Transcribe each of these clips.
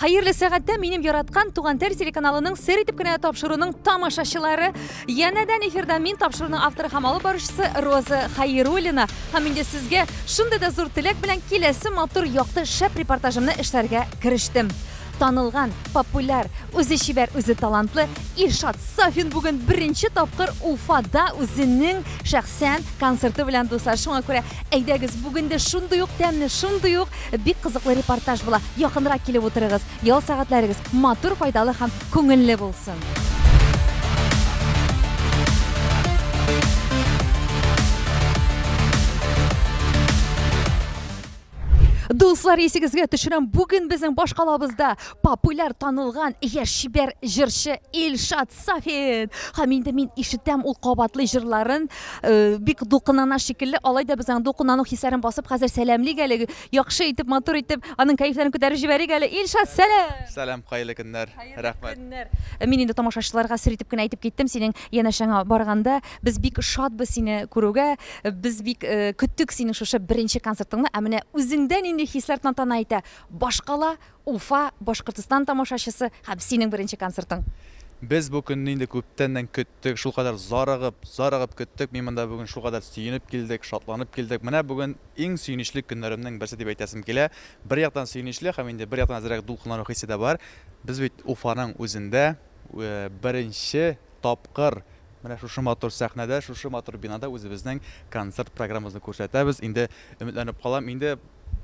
Хәерле сәгатьтә минем яраткан Туган тел телеканалының сер итеп кенә тапшыруның тамашачылары. Янәдән эфирда мин тапшыруның авторы һәм алып баручысы Роза Хайруллина. Һәм инде сезгә шундый да зур теләк белән киләсе матур якты шәп репортажымны эшләргә керештем. Танылган, популяр, үзе чибәр, үзе талантлы Илшат Сафин бүген беренче тапкыр Уфада үзенең шәхсән концерты белән, дуслар. Шуңа күрә әйдәгез, бүген дә шундый ук тәмле, шундый ук Бик кызыклы репортаж була. Якынрак килеп утырыгыз. Ял сәгатьләрегез матур, файдалы һәм күңелле булсын. Дуслар, исегезгә төшерәм, бүген безнең башкалабызда популяр танылган яшь чибәр җырчы Илшат Сафин. Һәм инде мин ишетәм, ул кабатлый җырларын, э, бик дулкынлана шикелле. Алай да без аның дулкынлану хисләрен басып, хәзер сәламлик әле. Яхшы итеп, матур итеп, аның кәефләрен күтәреп җибәрик әле. Илшат, сәлам! Сәлам, хәерле көннәр. Рәхмәт. Көннәр. Э, мин инде тамашачыларга сер итеп кенә әйтеп киттем, синең янәшәңә барганда без бик шатбыз сине күрүгә. Э, без бик көттек синең шушы беренче концертыңны. Ә менә үзеңдә нинди хисләр тантана итә? Башкала Уфа, Башкортстан тамашачысы һәм синең беренче концертың. Без бу көнне инде күптәннән көттек, шулкадәр зарыгып, зарыгып көттек. Мин монда бүген шулкадәр сөенеп килдек, шатланып килдек. Менә бүген иң сөенечле көннәремнең берсе дип әйтәсем килә. Бер яктан сөенечле һәм инде бер яктан әзрәк дулкынлану хисе дә бар. Без бит Уфаның үзендә беренче тапкыр менә шушы матур сәхнәдә, шушы матур бинада үзебезнең концерт программабызны күрсәтәбез. Инде өметләнеп калам, инде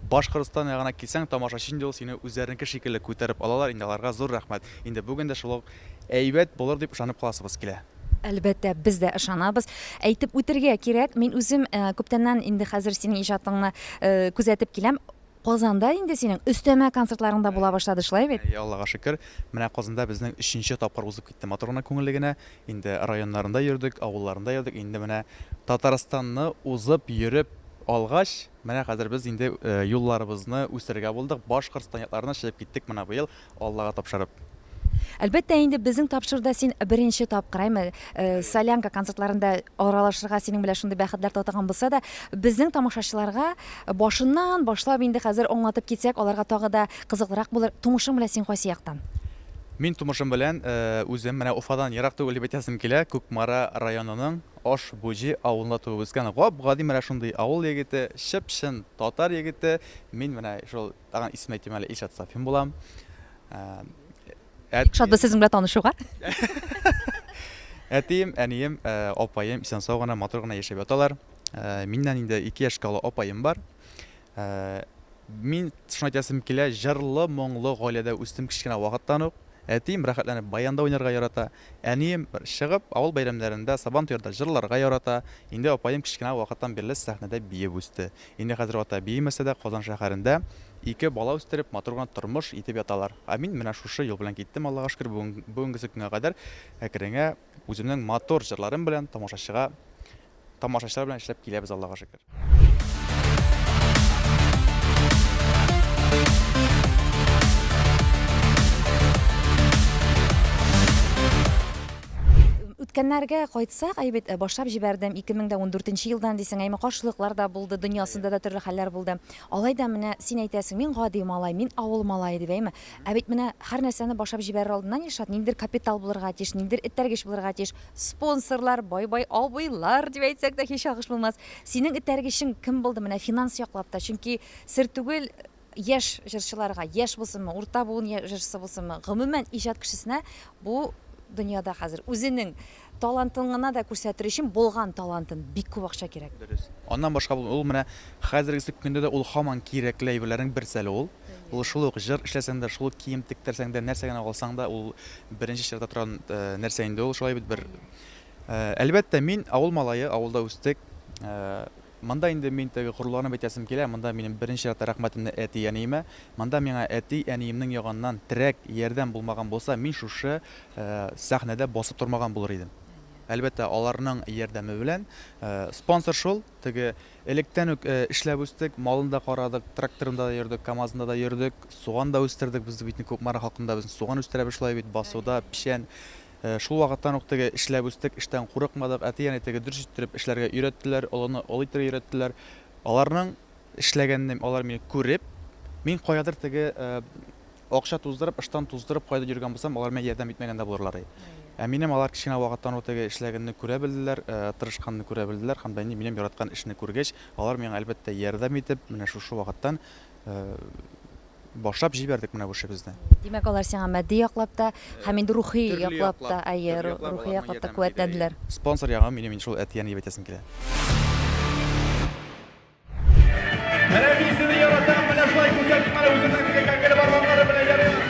Башкортстан ягына килсәң, тамашачы инде ул сине үзләренеке шикелле күтәреп алалар, инде аларга зур рәхмәт. Инде бүген дә шул ук әйбәт булыр дип ышанып каласыбыз килә. Әлбәттә, без дә ышанабыз. Әйтеп үтергә кирәк, мин үзем күптәннән инде хәзер синең иҗатыңны күзәтеп киләм. Казанда инде синең өстәмә концертларың да була башлады, шулай бит? Әйе, Аллага шөкер. Менә Казанда безнең өченче тапкыр узып китте матур гына, күңелле генә. Инде районнарында йөрдек, авылларында йөрдек. Инде менә Татарстанны узып йөреп алгач, Менә хәзер без инде юлларыбызны үстерергә булдык, Башкортстан якларына чыгып киттек менә быел, Аллага тапшырып. Әлбәттә инде, безнең тапшыруда син беренче тапкыр, әйме, Солянка концертларында аралашырга синең белән шундый бәхетләр татыган булса да, безнең тамашачыларга башыннан башлап инде хәзер аңлатып китсәк, аларга тагы да кызыклырак булыр. Тумышың белән син кайсы яктан? Мин тумышым белән үзем менә Уфадан ерак түгел дип әйтәсем килә, Кукмара районының Аш-Буҗи авылында туып үскән гап-гади менә шундый авыл егете, чып-чын татар егете. Мин менә шул, тагын исем әйтим әле, Илшат Сафин булам. Бик шатбыз сезнең белән танышуга. Әтием, әнием, апаем исән-сау гына, матур гына яшәп яталар. Миннән инде 2 яшькә олы апаем бар. Мин шуны әйтәсем килә, җырлы, моңлы гаиләдә үстем кечкенә вакыттан ук. Әтием рәхәтләнеп баянда уйнарга ярата. Әнием чыгып, авыл бәйрәмнәрендә, Сабантуйларда җырларга ярата. Инде апаем кечкенә вакыттан бирле сәхнәдә биеп үсте. Инде хәзер ата биемәсә дә, Казан шәһәрендә ике бала үстереп, матур гына тормыш итеп яталар. Ә мин менә шушы юл белән киттем, Аллага шөкер, бүгенгесе көнгә кадәр әкренә үземнең матур җырларым белән тамашачыга Тамашачылар белән эшләп киләбез, Аллага шөкер. Үткәннәргә кайтсак, әй бит, башлап җибәрдем, 2014 елдан дисең, әйме каршылыклар да булды, дөньясында да төрле хәлләр булды. Алай да менә син әйтәсең, мин гади малай, мин авыл малае дип, әйме? Ә бит менә һәр нәрсәне башлап җибәрер алдыннан, Илшат, ниндидер капитал булырга тиеш, ниндидер этәргеч булырга тиеш. Спонсорлар, бай-бай абыйлар дип әйтсәк тә һич ялгыш булмас. Синең этәргечең кем булды менә финанс яклап та? Чөнки сер түгел, яшь җырчыларга, яшь булсынмы, урта буын җырчысы булсынмы, гомумән иҗат кешесенә бу дөньяда хәзер үзенең талантын гына да күрсәтер өчен булган талантын бик күп акча кирәк. Дөрес. Аннан башка ул менә хәзергесе көндә дә ул һаман кирәкле әйберләрнең берсе әле ул. Ул шул ук җыр эшләсәң дә, шул ук кием тектерсәң дә, нәрсә генә алсаң да, ул беренче чиратта торган нәрсә инде ул, шулай бит бер. Әлбәттә, мин авыл малае, авылда үстек. Монда инде мин теге горурланып әйтәсем килә, монда минем беренче чиратта рәхмәтемне әти-әниемә. Монда миңа әти-әниемнең ягыннан терәк, ярдәм булмаган булса, мин шушы сәхнәдә басып тормаган булыр идем. Әлбәттә, аларның ярдәме белән. Спонсор шул, теге Электән үк эшләп үстек, малын да карадык, тракторында да йөрдек, КАМАЗында да йөрдек, суган да үстердек. Без бит Кукмара халкында без суган үстерәбез шулай бит, басуда, печән. Шул вакыттан ук теге эшләп үстек, эштән курыкмадык. Әти-әни теге дөрес иттереп эшләргә өйрәттеләр, олыны олы итәргә өйрәттеләр. Аларның эшләгәнне алар мине күреп, мин каядыр теге. Акча туздырып, ыштан туздырып кайда йөргән булсам, алар миңа ярдәм итмәгән дә булырлар иде. Ә минем алар кечкенә вакыттан ук теге эшләгәнне күрә белделәр, тырышканны күрә белделәр һәм дә инде минем яраткан эшне күргәч, алар миңа, әлбәттә, ярдәм итеп, менә шушы вакыттан башлап җибәрдек менә бу эшебезне. Димәк, алар сиңа матди яклап та һәм инде рухи яклап та, әйе, рухи яклап та куәтләделәр. Спонсор ягы минем инде шул әти-әни дип әйтәсем килә. Менә мин сезне яратам, менә шулай күрсәтим әле үземнең теге кәкре бармаклары белән ярыймы?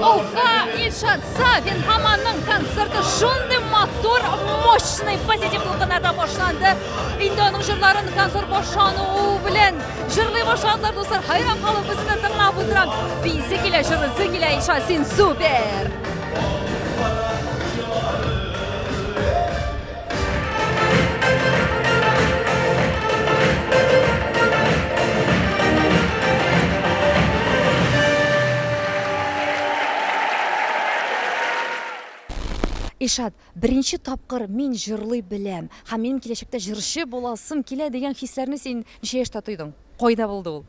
Уфа, Илшат Сафин һәм аның концерты шундый матур, мощный, позитив дулкыннарда башланды. Инде аның җырларын концерт башлануы белән җырлый башладылар, дуслар. Хайран калып үземне тыңлап утырам. Биисе килә, җырлыйсы килә, Илшат, син супер! Ишат, беренче тапкыр мин җырлый беләм һәм минем киләчәктә җырчы буласым килә дигән хисләрне син ничә яшьтә тойдың? Кайда булды ул?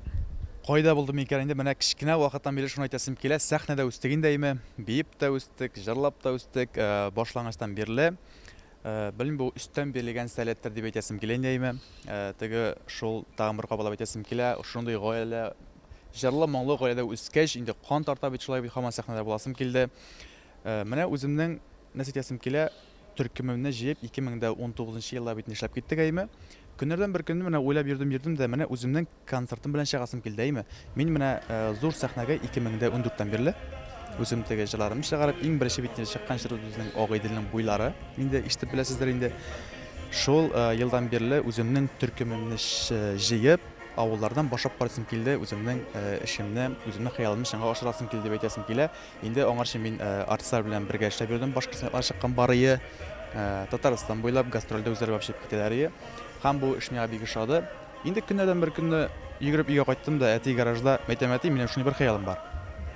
Кайда булды микән инде, менә кечкенә вакыттан бирле шуны әйтәсем килә, сәхнәдә үстек инде әйме, биеп тә үстек, җырлап та үстек, башлангычтан бирле. Белмим, бу өстән бирелгән сәләттер дип әйтәсем килә инде әйме. Теге шул тагын бер кабатлап әйтәсем килә, шундый гаилә, җырлы, моңлы гаиләдә үскәч, инде кан тарта бит шулай бит, һаман сәхнәдә буласым килде. Менә үземнең нәрсә әйтәсем килә, төркемемне җыеп 2019 елда бит нишләп киттек әйме. Көннәрдән бер көнне менә уйлап йөрдем-йөрдем дә, менә үземнең Концертым белән чыгасым килде, әйме? Мин менә зур сәхнәгә 2014 тән бирле үзем теге җырларымны чыгарып, иң беренче бит инде чыккан җыр безнең Агыйделнең буйлары, инде ишетеп беләсездер инде. Шул елдан бирле үземнең төркемемне җыеп, авыллардан башлап карыйсым килде, үземнең эшемне, үземнең хыялымны чынга ашырасым килде дип әйтәсем килә. Инде аңарчы мин артистлар белән бергә эшләп йөрдем, башка сәхнәләргә чыккан барые. Татарстан буйлап гастрольдә үзләре вообще китәләр ие. Һәм бу эш миңа бик ошады. Инде көннәрдән бер көнне йөгереп өйгә кайттым да, әти гаражда, мәйтәм, әти, минем шундый бер хыялым бар.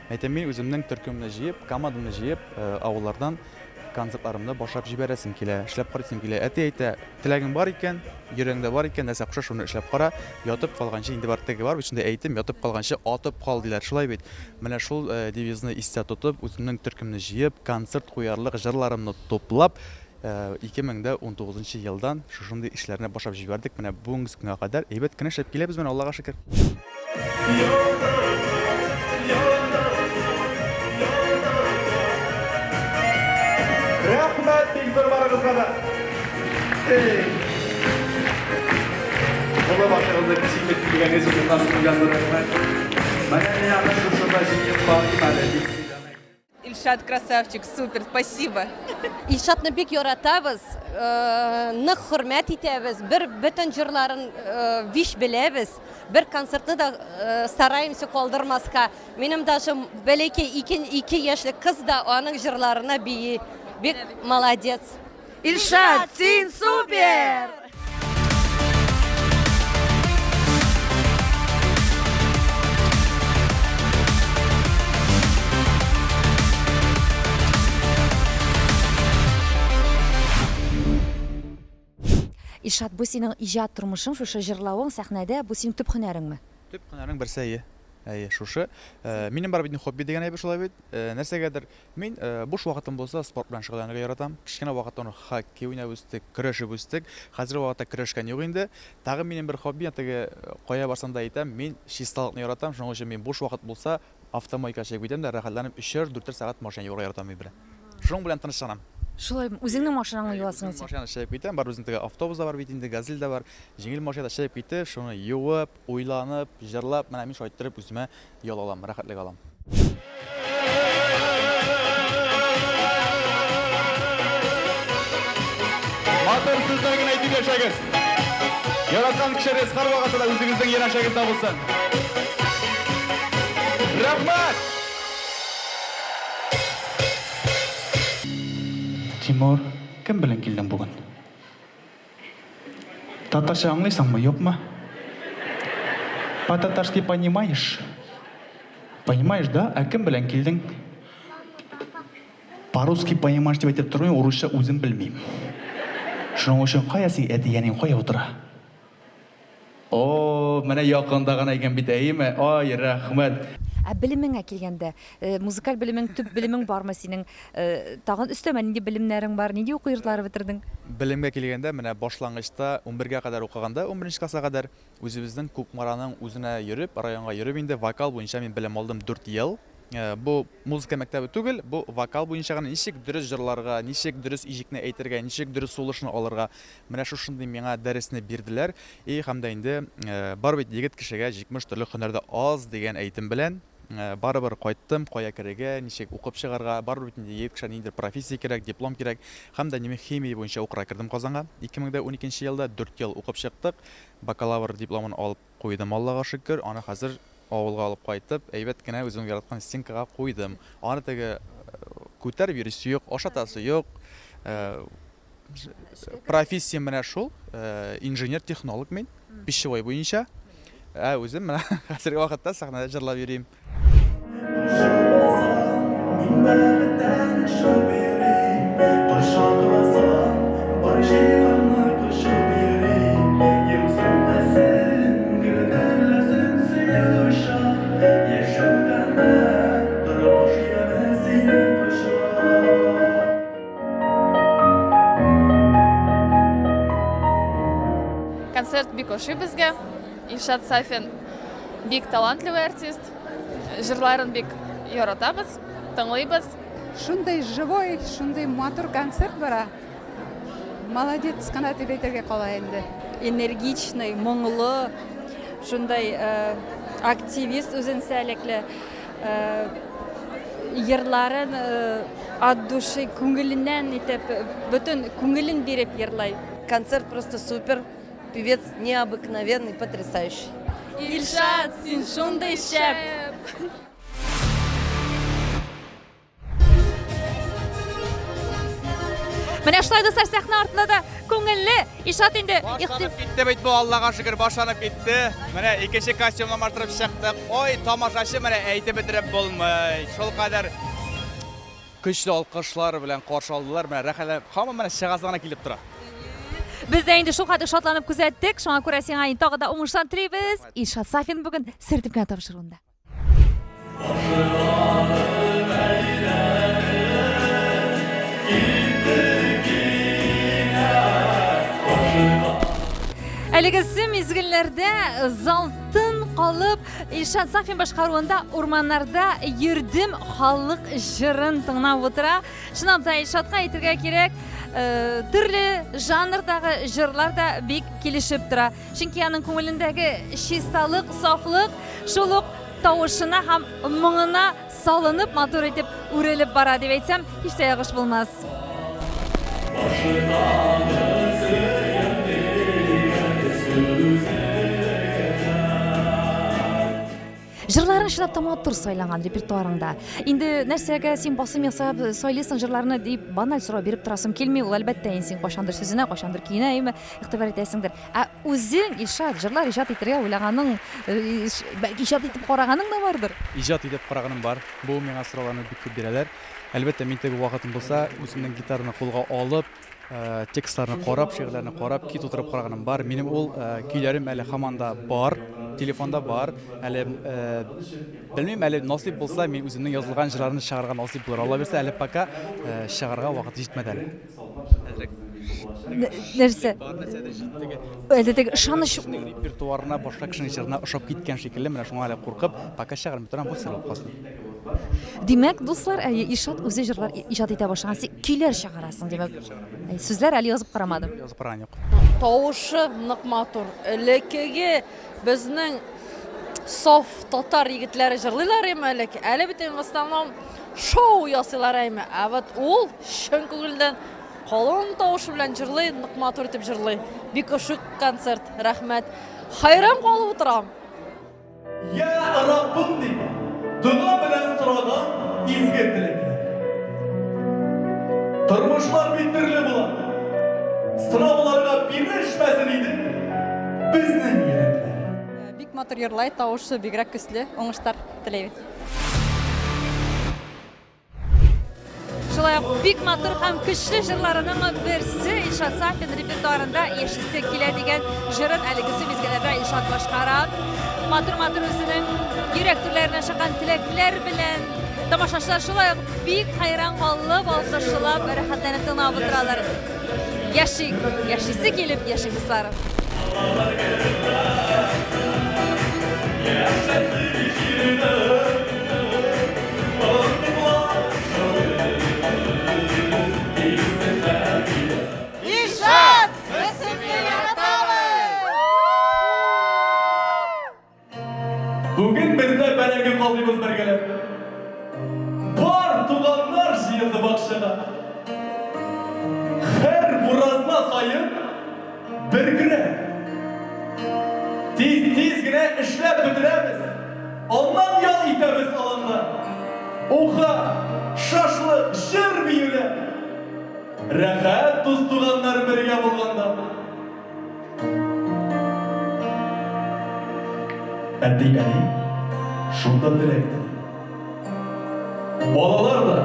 Мәйтәм, мин үземнең төркемемне җыеп, командамны җыеп, авыллардан концертларымны башлап җибәрәсем килә, эшләп карыйсым килә. Әти әйтә, теләгең бар икән, йөрәгеңдә бар икән, нәрсә куша, шуны эшләп кара. Ятып калганчы, инде бар теге бар бит шундый әйтем, ятып калганчы атып кал, диләр. Шулай бит. Менә шул девизны истә тотып, үземнең төркемне җыеп, концерт куярлык җырларымны туплап, 2019 нчы елдан шушындый эшләрне башлап җибәрдек. Менә бүгенге көнгә кадәр әйбәт кенә эшләп киләбез менә, Аллага шөкер. Рәхмәт бик зур барыгызга да. Эй. Олы башыгызны кече итеп килгәнегез өчен ихлас күңелдән зур рәхмәт. Менә мин аны шушында җыеп барыйм әле, дип сөйләмәк. Илшат красавчик, супер, спасибо. Илшатны бик яратабыз, нык хөрмәт итәбез, бер бөтен җырларын биш беләбез, бер концертны да стараемся калдырмаска. Минем даже бәләкәй ике яшьлек кыз да аның җырларына бии. Бик молодец. Илшат, син супер! Илшат, бу синең иҗат тормышың, шушы җырлавың сәхнәдә, бу синең төп һөнәреңме? Төп һөнәрнең берсе, әйе. Әйе, шушы. Минем бар бит инде хобби дигән әйбер шулай бит. Нәрсәгәдер Мин буш вакытым булса спорт белән шөгыльләнергә яратам. Кечкенә вакыттан ук хоккей уйнап үстек, көрәшеп үстек. Хәзерге вакытта көрәшкән юк инде. Тагын минем бер хобби, теге кая барсам да әйтәм, мин чисталыкны яратам. Шуның өчен мин буш вакыт булса автомойка чыгып китәм дә рәхәтләнеп өчәр, дүртәр сәгать машина юарга яратам мин белән. Шуның белән тынычланам. Шулаймы? Үзеңнең машинаңны юасың син? Машинаны чыгып китәм, бар безнең теге автобус да бар бит инде, газель дә бар. Җиңел машинада чыгып китеп, шуны юып, уйланып, җырлап, менә мин шулай иттереп үземә Ял алам, рәхәтлек алам. Матур сүзләр генә әйтеп яшәгез. Яраткан кешегез һәрвакытта да үзегезнең янәшәгездә булсын. Рәхмәт! Тимур, кем белән килдең бүген? Татарча аңлыйсыңмы, юкмы? По-татарски понимаешь? Понимаешь, да? Ә кем белән килдең? По-русски понимаешь дип әйтеп тормыйм, урысча үзем белмим. Шуның өчен кая син әти-әниң кая утыра? О, менә якында гына икән бит, әйеме? Ай, рәхмәт. Ә белемеңә килгәндә, э, музыкаль белемең, төп белемең бармы синең? Э, тагын өстәмә нинди белемнәрең бар? Нинди уку йортлары бетердең? Белемгә килгәндә, менә башлангычта унбергә кадәр укыганда, унберенче класска кадәр, үзебезнең Кукмараның үзенә йөреп, районга йөреп инде вокал буенча мин белем алдым дүрт ел. Э, бу музыка мәктәбе түгел, бу вокал буенча гына ничек дөрес җырларга, ничек дөрес иҗекне әйтергә, ничек дөрес сулышны алырга. Менә шушындый миңа дәресне бирделәр. И һәм дә инде э, бар бит егет кешегә 70 төрле һөнәр дә аз дигән әйтем белән э, барыбер кайттым, кая керергә, ничек укып чыгарга, барыбер бит инде егет кешегә ниндидер профессия кирәк, диплом кирәк. Һәм дә мин химия буенча укырга кердем Казанга. 2012 елда 4 ел укып чыктык. Бакалавр дипломын алып Куйдым, Аллага шөкер, аны хәзер авылга алып кайтып, әйбәт кенә үзем яраткан стенкага куйдым. Аны теге күтәреп йөрисе юк, ашатасы юк. Профессиям менә шул, инженер-технолог мин, пищевой буенча. Ә үзем менә хәзерге вакытта сәхнәдә җырлап йөрим. Концерт бик ошый безгә. Илшат Сафин бик талантливый артист. Җырларын бик яратабыз, тыңлыйбыз. Шундый живой, шундый матур концерт бара. Молодец кына дип әйтергә кала инде. Энергичный, моңлы, шундай э, активист үзенчәлекле. Э, йырларын э, от души, күңеленнән итеп, бөтен күңелен биреп йырлай. Концерт просто супер. Певец необыкновенный, потрясающий. Илшат, син шундый шәп! Менә шулай дуслар сәхнә артында да күңелле. Илшат инде Башланып китте бит бу, Аллага шөкер, башланып китте. Менә икенче костюмны алмаштырып чыктык. Ой, тамашачы менә әйтеп бетереп булмый. Шулкадәр Көчле алкышлар белән каршы алдылар. Менә рәхәтләнеп, һаман менә чыгасы гына килеп тора. Без дә инде шулкадәр шатланып күзәттек. Шуңа күрә сиңа инде тагы да уңышлар телибез. Илшат Сафин бүген сер дип кенә тапшыруында. Әлегесе мизгелләрдә зал тын калып, Илшат Сафин башкаруында Урманнарда йөрдем халык җырын тыңлап утыра. Чынлап та Илшатка әйтергә кирәк, э, төрле жанрдагы җырлар да бик килешеп тора. Чөнки аның күңелендәге чисталык, сафлык шул ук тавышына һәм моңына салынып, матур итеп үрелеп бара дип әйтсәм, һич тә ялгыш булмас. Җырларың чынлап та матур сайланган репертуарыңда. Инде нәрсәгә син басым ясап сайлыйсың җырларны дип баналь сорау биреп торасым килми. Ул әлбәттә инде син кайчандыр сүзенә, кайчандыр көенә әйме игътибар итәсеңдер. Ә үзең, Илшат, җырлар иҗат итергә уйлаганың, бәлки иҗат итеп караганың да бардыр? Иҗат итеп караганым бар. Бу миңа сорауларны бик күп бирәләр. Әлбәттә, мин теге вакытым булса, үземнең гитараны кулга алып, текстларны карап, шигырьләрне карап, көй тутырып караганым бар. Минем ул көйләрем әле һаман да бар, телефонда бар. Әле белмим, әле насыйп булса, мин үземнең язылган җырларны чыгарырга насыйп булыр. Алла бирсә, әле пока чыгарырга вакыт җитмәде әле. Әзрәк. Нәрсә? Бар нәрсә дә җитте. Әле теге ышаныч репертуарына башка кешенең җырына ошап киткән шикелле, менә шуңа әле куркып, пока чыгармый торам, бу сер булып калсын. Димәк, дуслар, әйе, Илшат үзе җырлар иҗат итә башлаган. Син көйләр чыгарасың, димәк. Әйе, сүзләр әле язып карамадым. Язып караган юк. Тавышы нык матур. Элеккеге безнең саф татар егетләре җырлыйлар име элек? Әле бит инде в основном шоу ясыйлар әйме. Ә вот ул чын күңелдән калын тавышы белән җырлый, нык матур итеп җырлый. Бик ошый концерт, рәхмәт. Хайран калып утырам. Йә Раббым дип, дога белән сораган изге теләкләр. Тормышлар бит төрле була. Сынауларга бирешмәсен иде безнең йөрәкләр. Бик матур йырлай, тавышы бигрәк көчле. Уңышлар теләйбез. Шулай ук бик матур һәм көчле җырларының берсе Илшат Сафин репертуарында Яшисе килә дигән җырын әлегесе мизгелләрдә Илшат башкара. Матур-матур үзенең йөрәк түрләреннән чыккан теләкләр белән тамашачылар шулай ук бик хәйран калып, алкышлап, рәхәтләнеп тыңлап утыралар. Яшик, яшисе килеп яшик, дуслар. Илшат, без сезне яратабыз! Бүген бездә бәрәңге казыйбыз бергәләп. Бар туганнар җыелды бакчага. Һәр буразна саен бер көрәк. Тиз-тиз генә эшләп бетерәбез. Аннан ял итәбез аланда. Уха, шашлык, җыр-биюләр. Рәхәт дус-туганнар бергә булганда. Әти-әни шунда теләк тели. Балалар да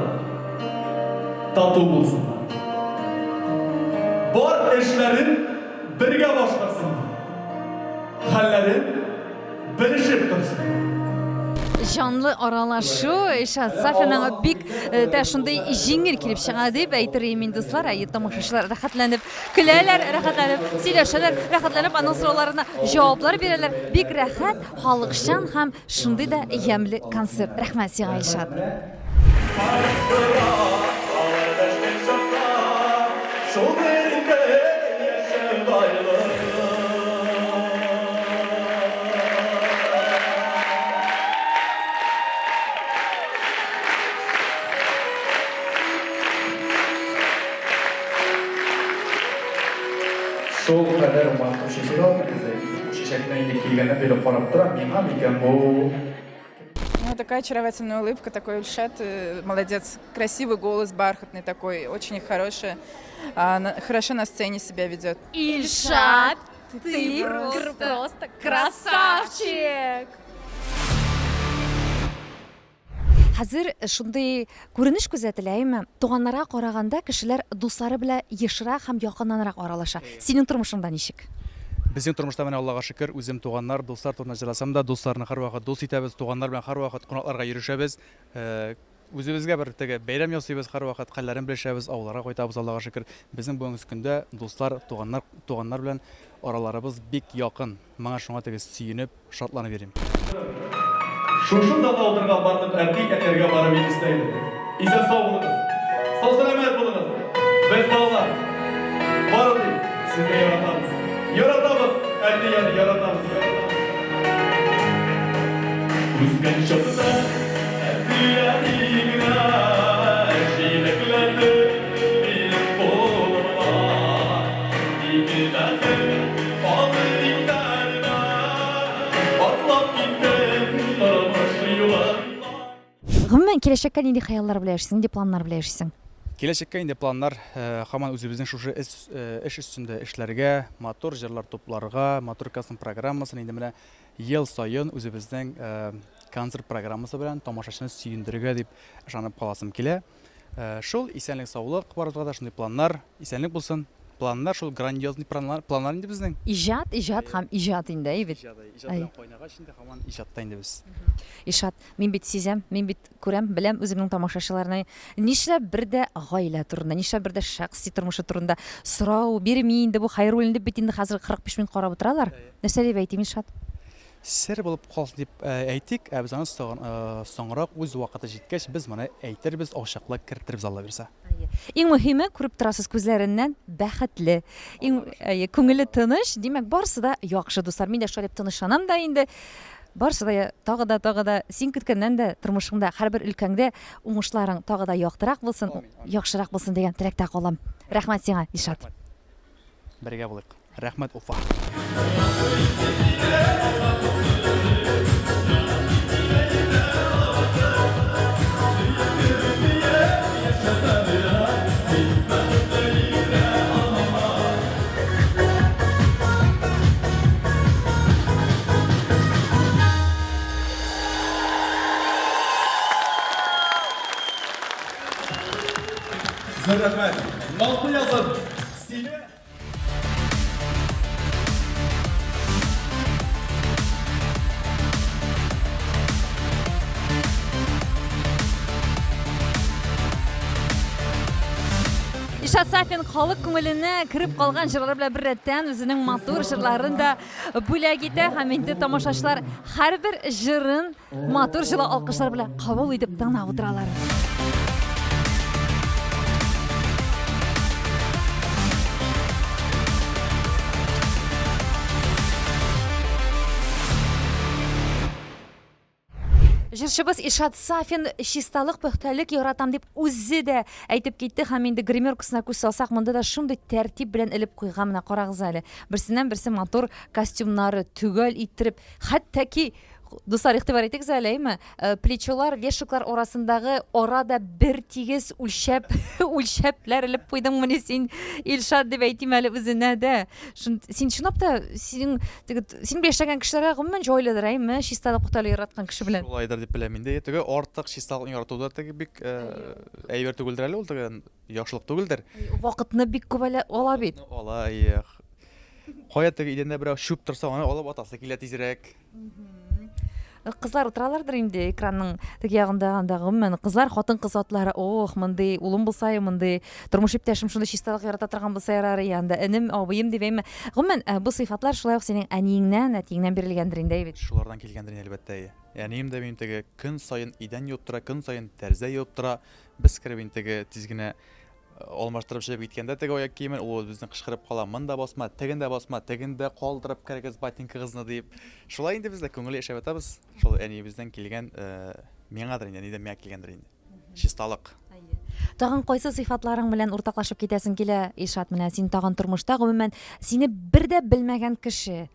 тату булсыннар. Бар эшләрен бергә башкарсыннар. Хәлләрен белешеп торсыннар. Җанлы аралашу Илшат Сафиның бик э, тә шундый җиңел килеп чыга дип әйтер идем мин, дуслар. Әйе, тамашачылар рәхәтләнеп көләләр, рәхәтләнеп сөйләшәләр, рәхәтләнеп аның сорауларына җаваплар бирәләр. Бик рәхәт, халыкчан һәм шундый да ямьле концерт. Рәхмәт сиңа, Илшат. Шул кадәр матур чәчәк алдым безгә. Бу чәчәкне инде килгәннән бирле карап торам, миңа микән бу? Ну, такая очаровательная улыбка, такой Ильшат, э, молодец, красивый голос, бархатный такой, очень хороший, хорошо на сцене себя ведет. Ильшат, ты просто красавчик! Хәзер шундый күренеш күзәтелә, әйме? Туганнарга караганда кешеләр дуслары белән ешрак һәм якыннанрак аралаша. Синең тормышыңда ничек? Безнең тормышта менә Аллага шөкер, үзем туганнар, дуслар турында җырласам да, дусларны һәрвакыт дус итәбез, туганнар белән һәрвакыт кунакларга йөрешәбез. Үзебезгә бер теге бәйрәм ясыйбыз һәрвакыт, хәлләрен белешәбез, авылларга кайтабыз, Аллага шөкер. Безнең бүгенге көндә дуслар, туганнар, туганнар белән араларыбыз бик якын. Моңа шуңа теге сөенеп, Шатланып йөрим. Шушы залда утырган барлык әти-әниләргә барып ирешсә иде. Исән-сау булыгыз. Сау-сәламәт булыгыз. Без балалар. Бары тик сезне яратабыз. Яратабыз, әти-әни, яратабыз. Үскән чакта әти-әни генә җиләкләде минем кулыма. Ике бәхет алыр иңнәремә. Атлап киттем тормыш юлында. Гомумән, киләчәккә нинди хыяллар белән яшисең, нинди планнар белән яшисең? Киләчәккә инде планнар, һаман үзебезнең шушы эш өстендә эшләргә, матур җырлар тупларга, матур концерт программасын инде менә ел саен үзебезнең концерт программасы белән тамашачыны сөендерергә дип ышанып каласым килә. Шул, исәнлек-саулык барыбызга да, шундый планнар, исәнлек булсын. Планнар шул грандиозный планнар, планнар инде безнең. Иҗат, иҗат һәм иҗат инде, әйе бит? Иҗат, иҗат белән кайнагач инде һаман иҗатта инде без. Илшат, мин бит сизәм, мин бит күрәм, беләм үземнең тамашачыларны. Нишләп бер дә гаилә турында, нишләп бер дә шәхси тормышы турында сорау бирми инде бу Хәйруллин дип бит инде хәзер 45 минут карап утыралар. Нәрсә дип әйтим, Илшат? Сер булып калсын дип әйтик, ә без аны соңрак үз вакыты җиткәч без моны әйтербез, ачыклык кертербез Алла бирса. Иң мөһиме, күреп торасыз күзләреннән, бәхетле. Иң, әйе, күңеле тыныч, димәк, барысы да яхшы, дуслар. Мин дә шулай дип тынычланам да инде. Барысы да тагы да, тагы да син көткәннән дә тормышыңда, һәрбер өлкәңдә уңышларың тагы да яктырак булсын, яхшырак булсын дигән теләктә калам. Рәхмәт сиңа, Илшат. Бергә булыйк. Рәхмәт, Уфа! Илшат Сафин халык күңеленә кереп калган җырлары белән беррәттән үзенең матур җырларын да бүләк итә һәм инде тамашачылар һәрбер җырын матур җылы алкышлар белән кабул итеп тыңлап утыралар. Җырчыбыз Илшат Сафин чисталык, пөхтәлек яратам дип үзе дә әйтеп китте һәм инде гримеркасына күз салсак, монда да шундый тәртип белән элеп куйган, менә карагыз әле. Берсеннән берсе матур костюмнары төгәл иттереп, хәтта ки Дуслар, игътибар итегез әле, әйме? Э, плечолар, вешеклар арасындагы ара да бер тигез үлчәп, үлчәпләр элеп куйдыңмыни син, Илшат, дип әйтим әле үзенә дә. Син чынлап та синең теге син белән яшәгән кешеләргә гомумән җайлыдыр, әйме? Чисталык пөхтәлек яраткан кеше белән. Шулайдыр дип беләм инде. Теге артык чисталыкны ярату да теге бик э, әйбер түгелдер әле ул, теге яхшылык түгелдер. Вакытны бик күп әле ала бит. Ала, әйе. Кая теге идәндә берәү чүп торса, аны алып атасы килә тизрәк. Кызлар утыралардыр инде экранның теге ягында, анда гомумән кызлар, хатын-кыз атлары, ох, мондый улым булса, мондый тормыш иптәшем шундый чисталык ярата торган булса ярар, и анда энем, абыем дип әйме. Гомумән, э, бу сыйфатлар шулай ук синең әниеңнән, әтиеңнән бирелгәндер инде, әй бит. Шулардан килгәндер инде, әлбәттә, әйе. Әнием дә минем теге көн саен идән юып тора, көн саен тәрәзә юып тора. Без кереп инде теге тиз генә Алмаштырып чыгып киткәндә теге аяк киемен, ул безне кычкырып кала, монда басма, тегендә басма, тегендә калдырып керегез ботинкагызны дип. Шулай инде без дә күңелле яшәп ятабыз. Шул әниебездән килгән, миңадыр инде, әнидән миңа килгәндер инде. Чисталык. Тагын кайсы сыйфатларың белән уртаклашып китәсең килә, Илшат? Менә син тагын тормышта, гомумән, сине бер дә белмәгән кеше.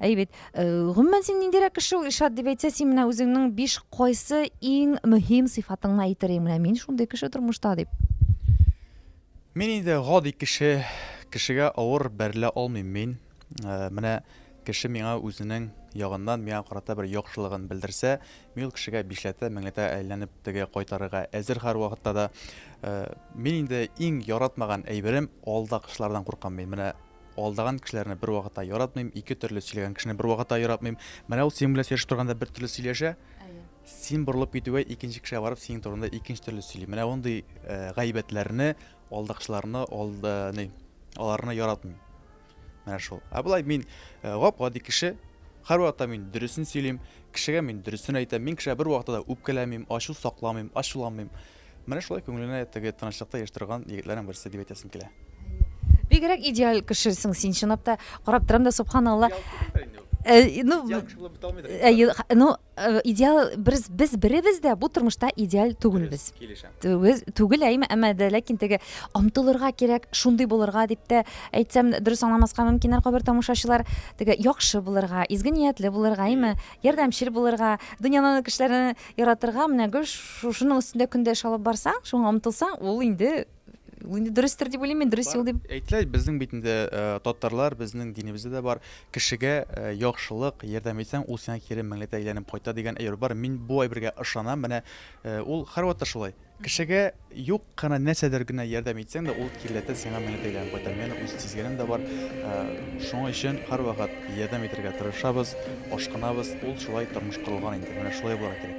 Әй бит, э, гомумән син ниндирәк кеше ул, Илшат дип әйтсә, син менә үзеңнең биш кайсы иң мөһим сыйфатыңны әйтер идең, менә мин шундый кеше тормышта дип. Мин инде гади кеше, кешегә авыр бәрелә алмыйм мин. Э, менә кеше миңа үзенең ягыннан миңа карата бер яхшылыгын белдерсә, мин ул кешегә бишләтә, меңләтә әйләнеп теге кайтарырга әзер һәрвакытта да. Э, мин инде иң яратмаган әйберем алдакчылардан куркам мин. Менә Алдаган кешеләрне бер вакытта яратмыйм, ике төрле сөйләгән кешене бер вакытта яратмыйм. Менә ул синең белән сөйләшеп торганда бер төрле сөйләшә, син борылып китүгә икенче кешегә барып синең турында икенче төрле сөйли. Менә мондый э, гайбәтләрне, алдакчыларны, алда, ни, аларны яратмыйм. Менә шул. Ә болай мин э, гап-гади кеше, һәрвакытта мин дөресен сөйлим, кешегә мин дөресен әйтәм, мин кешегә бер вакытта да үпкәләмим, ачу сакламыйм, ачуланмыйм. Менә шулай күңеленә теге тынычлыкта яши торган егетләрнең берсе дип әйтәсем килә. Бигрәк идеаль кешесең син, чынлап та. Карап торам да, субханалла. Э, ну, Идеаль кеше булып бетә алмыйдыр. Э, ну, э, идеал без, без беребез дә бу тормышта идеаль түгелбез. Килешәм. Түгел, түгел, әйме, әмма дә ләкин теге омтылырга кирәк, шундый булырга дип тә әйтсәм, дөрес аңламаска мөмкиннәр кайбер тамашачылар. Теге яхшы булырга, изге ниятле булырга, әйме, ярдәмчел булырга, дөньяны кешеләрне Яратырга, менә гел шушының өстендә көндә эш алып барсаң, шуңа омтылсаң, ул инде ул инде дөрестер дип уйлыйм мин, дөрес юл дип. Әйтелә, безнең бит инде э, татарлар, безнең динебездә дә бар, кешегә э, яхшылык, ярдәм итсәң, ул сиңа кире меңләтә әйләнеп кайта дигән әйбер бар. Мин бу әйбергә ышанам, менә э, ул һәрвакытта шулай. Кешегә юк кына нәрсәдер генә ярдәм итсәң дә, ул киреләтә сиңа меңләтә әйләнеп кайта. Мин үз сизгәнем дә бар. Шуның өчен һәрвакыт ярдәм итәргә тырышабыз, ашкынабыз. Ул шулай тормыш корылган инде. Менә шулай булырга кирәк.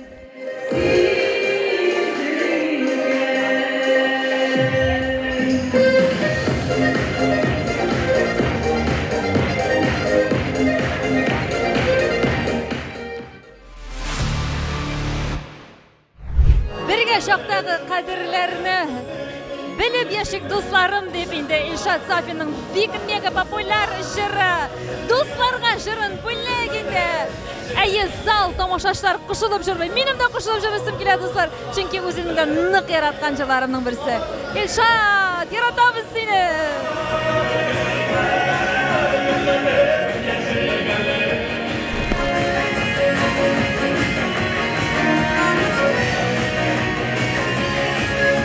Бергә чактагы кадерләрне белеп яшик, дусларым, дип инде Илшат Сафинның бик мега популяр җыры. Дусларга җырын бүләк инде. Әйе, зал тамашачылар кушылып җырлый. Минем дә кушылып җырлыйсым килә, дуслар. Чөнки үземнең дә нык яраткан җырларымның берсе. Илшат, яратабыз сине!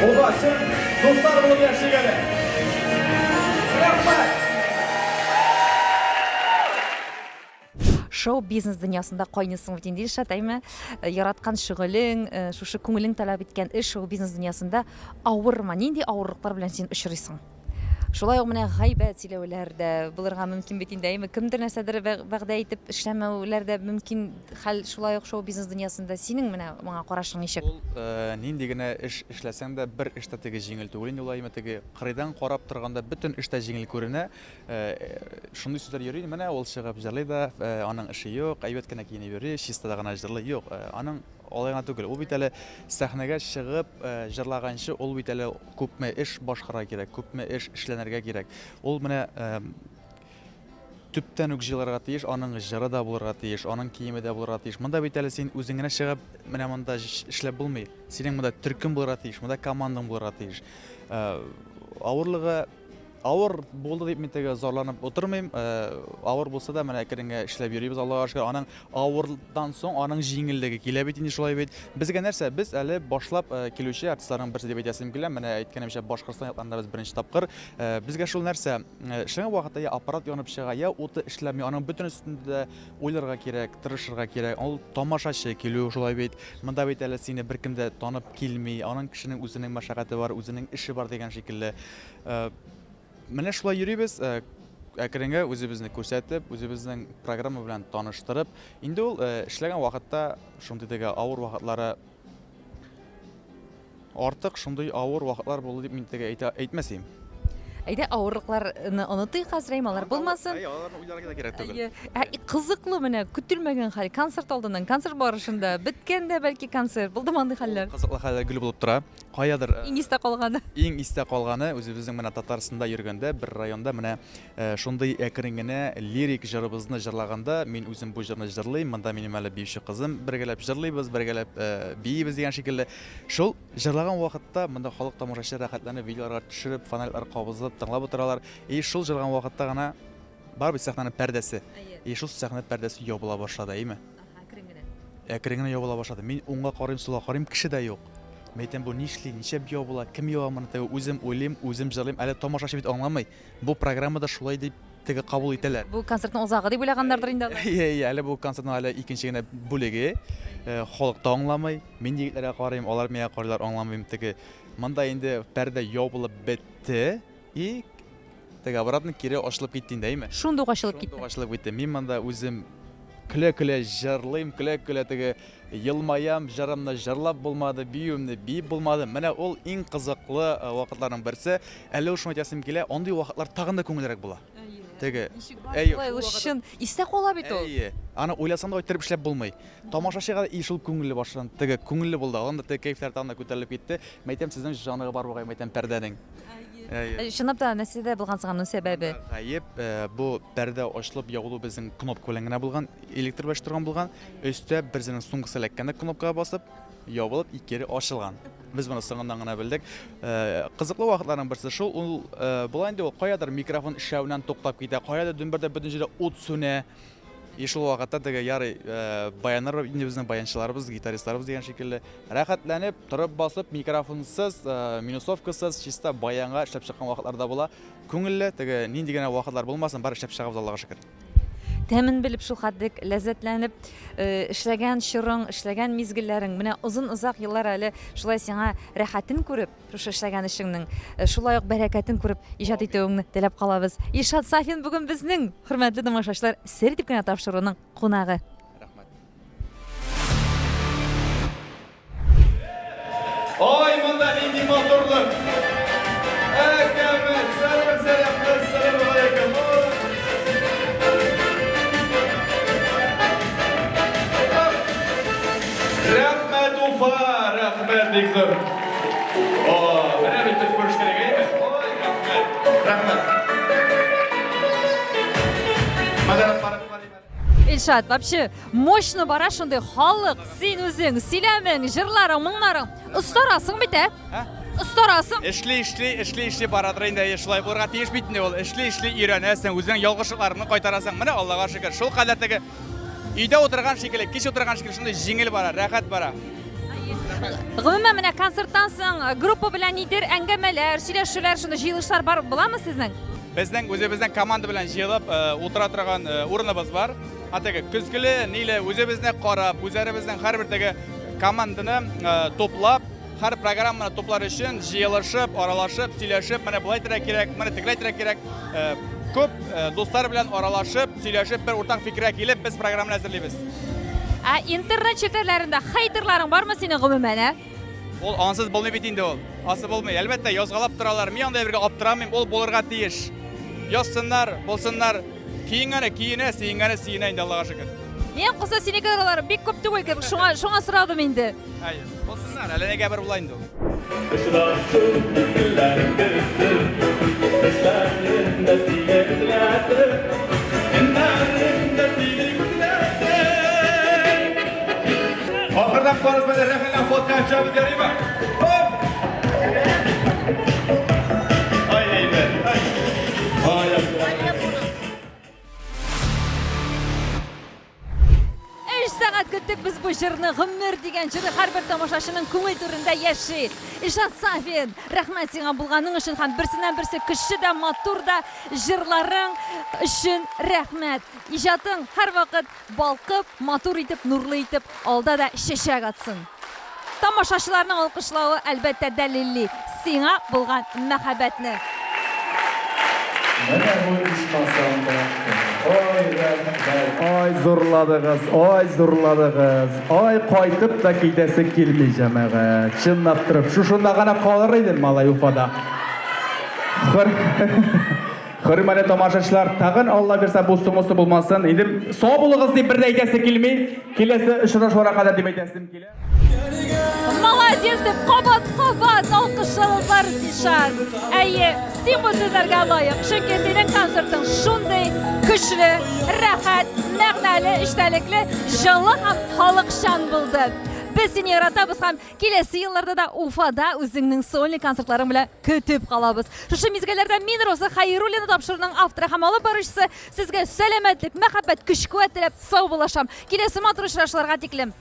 Уза, чын дуслар булып яшик әле. Рәхмәт! Шоу-бизнес дөньясында кайныйсың бит инде, Илшат, әйме? Э, яраткан шөгылең, э, шушы күңелең таләп иткән эш шоу-бизнес дөньясында авырмы? Нинди авырлыклар белән син очрыйсың? Шулай ук менә гайбәт сөйләүләр дә булырга мөмкин бит инде, әйме? Кемдер нәрсәдер вәгъдә итеп эшләмәүләр дә мөмкин хәл шулай ук шоу-бизнес дөньясында. Синең менә моңа карашың ничек? Ул нинди генә эш эшләсәң дә, бер эш тә теге җиңел түгел инде ул, әйме? Теге кырыйдан карап торганда бөтен эш тә җиңел күренә. Шундый сүзләр йөри, менә ул чыгып җырлый да, аның эше юк, әйбәт кенә киенеп йөри, чиста гына җырлый. Юк, аның Алай гына түгел, ул бит әле сәхнәгә чыгып җырлаганчы, ул бит әле күпме эш башкарырга кирәк, күпме эш эшләнергә кирәк. Ул менә төптән үк җыелырга тиеш, аның җыры да булырга тиеш, аның киеме дә булырга тиеш. Монда бит әле син үзең генә чыгып, менә монда эшләп булмый. Синең монда төркем булырга тиеш, монда командаң булырга тиеш. Авырлыгы Авыр булды дип мин теге зарланып утырмыйм. Авыр булса да, менә әкрен генә эшләп йөрибез, Аллага шөкер. Аның авырдан соң аның җиңеллеге килә бит инде шулай бит. Безгә нәрсә? Без әле башлап килүче артистларның берсе дип әйтәсем килә. Менә әйткәнемчә, Башкортстан якларында без беренче тапкыр. Безгә шул нәрсә, эшләгән вакытта я аппарат янып чыга, я уты эшләми. Аның бөтен өстендә дә уйларга кирәк, тырышырга кирәк. Ул тамашачы килү шулай бит. Монда бит әле сине беркем дә танып килми. Аның кешенең үзенең мәшәкате бар, үзенең эше бар дигән шикелле. Менә шулай йөрибез, әкренгә үзебезне күрсәтеп, үзебезнең программа белән таныштырып. Инде ул эшләгән вакытта шундый теге авыр вакытлары артык шундый авыр вакытлар булды дип мин теге әйтә әйтмәс идем. Әйдә, авырлыкларны онытыйк хәзер, әйме, алар булмасын. Әй, аларны уйларга да кирәк түгел. Әйе. Ә кызыклы менә көтелмәгән хәл, концерт алдыннан, концерт барышында, беткәндә бәлки концерт, булдымы андый хәлләр? Кызыклы хәлләр гел булып тора. Каядыр Иң истә калганы. Иң истә калганы, үзебезнең менә Татарстанда йөргәндә, бер районда менә шундый әкрен генә лирик җырыбызны җырлаганда, мин үзем бу җырны җырлыйм, монда минем әле биюче кызым, бергәләп җырлыйбыз, бергәләп биибез дигән шикелле. Шул җырлаган вакытта монда халык тамашачы рәхәтләнеп видеоларга төшереп, фонарьлар кабызып тыңлап утыралар. И шул җырлаган вакытта гына бар бит сәхнәнең пәрдәсе. И шул сәхнә пәрдәсе ябыла башлады, әйеме? Әкрен генә. Әкрен генә ябыла башлады. Мин уңга карыйм, сулга карыйм, кеше дә юк. Мин әйтәм, бу нишли, нишләп ябыла, кем яба моны? Теге үзем уйлыйм, үзем җырлыйм. Әле тамашачы бит аңламый. Бу программада шулай дип теге кабул итәләр. Бу концертның озагы дип уйлаганнардыр инде алар. Әйе, әйе, әле бу концертның әле икенче генә бүлеге. Э, халык та аңламый. Мин егетләргә карыйм, алар миңа карыйлар, аңламыйм. Теге монда инде пәрдә ябылып бетте. И теге обратно кире ачылып китте инде, әйме? Шундук ачылып китте. Шундук ачылып китте. Мин монда үзем көлә-көлә җырлыйм, көлә-көлә теге елмаям, җырымны җырлап булмады, биюемне биеп булмады. Менә ул иң кызыклы э, вакытларның берсе. Әле ул шуны әйтәсем килә, андый вакытлар тагын да күңеллерәк була. Теге. Әйе, ул чын истә кала бит ул. Әйе. Аны уйласаң да иттереп эшләп булмый. Тамашачыга да и шул күңелле баштан. Теге күңелле булды. Анда теге кәефләр тагын да күтәрелеп китте. Мәйтәм, сезнең җаныгы бар бугай, мәйтәм, пәрдәнең. Әйе. Чынлап та нәрсәдә булган соң аның сәбәбе? Гаеп, э, бу пәрдә ачылып ябылу безнең кнопка белән генә булган, электр белән торган булган. Өстә берсенең сумкасы эләккән дә кнопкага басып, ябылып, кире ачылган. Без моны соңыннан гына белдек. Э, кызыклы вакытларның берсе шул, ул э, була инде ул каядыр микрофон эшләвеннән туктап китә, каядыр дөмбердә бөтен җирдә ут сүнә. И шул вакытта теге ярый, э, баяннар инде безнең баянчыларыбыз, гитаристларыбыз дигән шикелле, рәхәтләнеп, торып басып, микрофонсыз, э, минусовкасыз, чиста баянга эшләп чыккан вакытлар да була. Күңелле, теге нинди генә вакытлар булмасын, бар эшләп чыгабыз, Аллага шөкер. Тәмен белеп шул хәтлек ләззәтләнеп э, эшләгән чорың, эшләгән мизгелләрең, менә озын-озак еллар әле шулай сиңа рәхәтен күреп, Шушы эшләгән эшеңнең э, шулай ук бәрәкәтен күреп иҗат итүеңне теләп калабыз. Илшат Сафин бүген безнең хөрмәтле тамашачылар сер дип кенә тапшыруның кунагы. Рәхмәт. Ай, монда нинди матурлык! Әкәмәт, сәлам, сәлам, әссәламу алейкум. Рәхмәт, Уфа, рәхмәт бик зур. О, менә бит без күрешкәнегә әйме? Ой, рәхмәт, рәхмәт. Мадарат барып карыйм әле. Илшат, вообще мощно бара шундый халык, син үзең, сөйләмең, җырларың, моңнарың. Остарасың бит, ә? Ә? Остарасың. Эшли, эшли, эшли, эшли барадыр инде, шулай булырга тиеш бит инде ул. Эшли, эшли өйрәнәсең, үзеңнең ялгышлыкларыңны кайтарасың. Менә Аллага шөкер, шул кадәр теге өйдә утырган шикелле, кич утырган шикелле шундый җиңел бара, рәхәт бара. Гомумән, менә концерттан соң э, группа белән нидер әңгәмәләр, сөйләшүләр, шундый җыелышлар бар буламы сезнең? Безнең үзебезнең команда белән җыелып э, утыра торган э, урыныбыз бар. Ә теге көзгеле, ниле үзебезне карап, үзләребезнең һәрбер теге команданы туплап, Һәр программаны туплар өчен җыелышып, аралашып, сөйләшеп, менә болай итәргә кирәк, менә тегеләй итәргә кирәк. Э, күп э, дуслар белән аралашып, сөйләшеп, бер уртак фикергә килеп, без программаны әзерлибез. Ә интернет челтәрләрендә хейтерларың бармы синең гомумән, ә? Ул ансыз булмый бит инде ул. Ансыз булмый. Әлбәттә, язгалап торалар. Мин андый бергә аптырамыйм, ул булырга тиеш. Язсыннар, булсыннар. Киенгәне киенә, сөенгәне сөенә инде, Аллага шөкер. Минем кызы синекеләр алар бик күп түгел кебек, шуңа шуңа сорадым инде. Әйе, булсыннар, әллә нигә бер була инде ул. Очрашу мизгелләр көттем, Төшләремдә сине эзләдем, Өннәремдә сине күзләдем. Ахырдан барыбыз белән рәхәтләнеп фотка төшәбез, ярыймы? Хоп! Ай, әйбәт, ай. Ай, Өч сәгать көттек без бу җырны. Гомер дигән җыры һәрбер тамашачының күңел түрендә яши. Илшат Сафин, рәхмәт сиңа булганың өчен һәм берсеннән-берсе көчле дә, матур да җырларың өчен рәхмәт. Иҗатың һәрвакыт балкып, матур итеп, нурлы итеп алда да чәчәк атсын. Тамашачыларның алкышлавы, әлбәттә, дәлилли сиңа булган мәхәббәтне. Менә бу ичмасам да Ай рәхмәт. Ай зурладыгыз, ай зурладыгыз. Ай кайтып та китәсе килми, җәмәгать. Чынлап торып, шушында гына калыр идем, малай, Уфада. Хөр Хөрмәтле тамашачылар, тагын Алла бирсә бу соңгысы булмасын. Инде сау булыгыз дип бер дә әйтәсе килми. Киләсе очрашуларга кадәр дип әйтәсем килә. Молодец дип кабат-кабат алкышладылар Зишан. Әйе, син бу сүзләргә лаек, чөнки синең концертың шундый көчле, рәхәт, мәгънәле, эчтәлекле, җылы һәм халыкчан булды. Без сине яратабыз һәм киләсе елларда да Уфада үзеңнең сольный концертларың белән көтеп калабыз. Шушы мизгелләрдә мин Роза Хәйруллина тапшыруның авторы һәм алып баручысы сезгә сәламәтлек, мәхәббәт, көч-куәт теләп саубуллашам. Киләсе матур очрашуларга тиклем.